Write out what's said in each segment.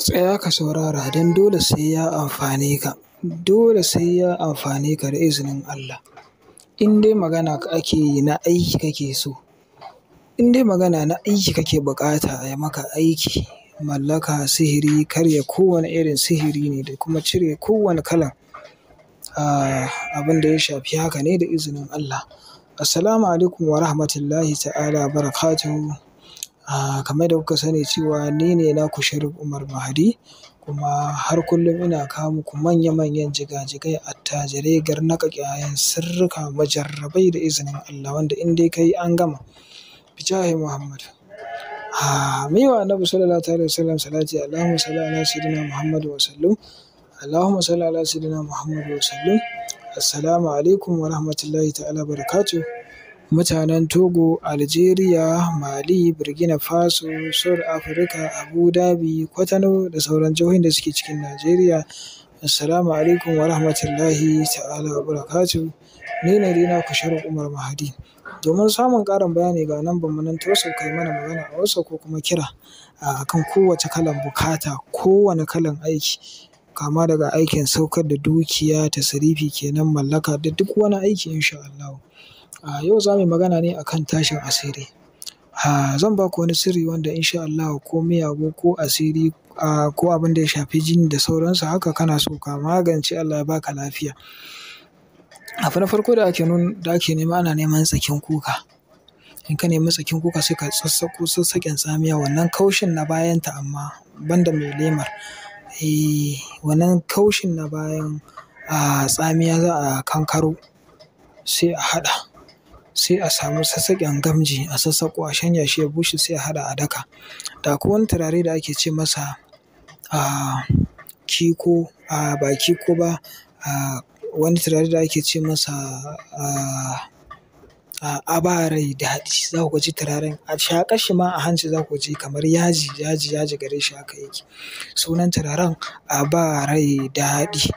Tsaya ka saurara don dole sai ya amfane ka, dole sai ya amfane ka da izinin Allah. In dai magana ake yi na aiki kake so, in dai magana na aiki kake buƙata a yi maka aiki, mallaka, sihiri, karya kowane irin sihiri ne da kuma cire kowane kalan abin da ya shafi haka ne da izinin Allah. Assalamu alaikum wa rahmatullahi ta'ala wa barakatuhu. Kamar da kuka sani cewa ni ne naku Sharif Umar Mahdi, kuma har kullum ina kawo muku manya-manyan jigajigai, attajirai, garnaƙaƙayen sirrika, mujarrabai da izinin Allah wanda in dai ka yi an gama. Bijahi Muhammad. Mu yi wa Annabi sallallahu alaihi wasallam salati. Allahumma salli ala sayyidina Muhammad wa sallim. Allahumma salli ala sayyidina Muhammad wa sallim. Assalamu alaikum wa rahmatullahi ta'ala wa barakatuh. Mutanen Togo, Algeria, Mali, Burkina Faso, South Africa, Abu Dhabi, Kwatano da sauran jihohin da suke cikin Najeriya. Assalamu alaikum wa rahmatullahi ta'ala wa barakatuh. Ni ne dai naku Sharif Umar Mahdi. Domin samun ƙarin bayani ga lambar mu nan ta WhatsApp, kai mana magana a WhatsApp ko kuma kira a kan kowace kalan bukata, kowane kalan aiki. Kama daga aikin saukar da dukiya, tasrifi kenan, mallaka da duk wani aiki insha Allahu. Yau za mu yi magana ne a kan tashin asiri. Zan ba ku wani sirri wanda insha Allahu ko miyagu ko asiri ko abin da ya shafi jini da sauransu haka kana so ka magance, Allah ya ba ka lafiya. Abu na farko da ake nema, ana neman tsakin kuka. In ka nemi tsakin kuka sai ka sassaƙo sassaƙen tsamiya, wannan kaushin na bayanta amma banda mai lemar. Eh, wannan kaushin na bayan tsamiya za a kankaro sai a haɗa. Sai a samu sassaƙen gamji a sassaƙo, a shanya shi ya bushe sai a haɗa a daka. Da akwai wani turare da ake ce masa kiko, ba kiko ba, wani turare da ake ce masa abarai daɗi. Za ku ji turaren a shaƙa shi ma a hanci za ku ji kamar yaji, yaji, yaji gare shi haka yake. Sunan turaren abarai daɗi.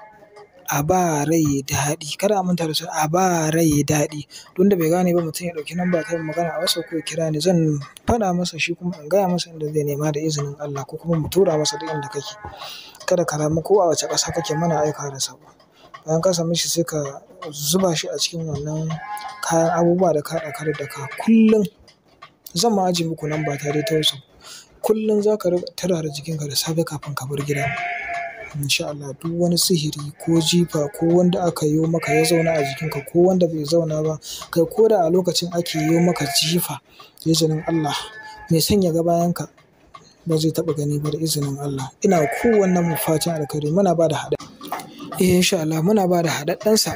Abarai daɗi. Kada a manta da su, abarai daɗi. Duk wanda bai gane ba, mutum ya ɗauki lamba ta magana a WhatsApp ko ya kira ni, zan faɗa masa shi kuma in gaya masa inda zai nema da izinin Allah, ko kuma mu tura masa duk inda kake. Kada ka damu, ko a wace ƙasa kake muna aika da saƙo. Bayan ka same shi sai ka zuba shi a cikin wannan kayan abubuwa da ka haɗa ka daddaka. Kullum zan ma ajiye muku lamba ta dai ta WhatsApp. Kullum za ka riƙa turara jikinka da safe kafin ka bar gida. Insha Allah duk wani sihiri ko jifa ko wanda aka yo maka ya zauna a jikinka ko wanda bai zauna ba, kai ko da a lokacin ake yo maka jifa, da izinin Allah mai son ya ga bayanka ba zai taɓa gani ba da izinin Allah. Ina kowannen mu fatan alkhairi, muna ba da haɗa. Eh insha Allah muna ba da haɗaɗɗensa.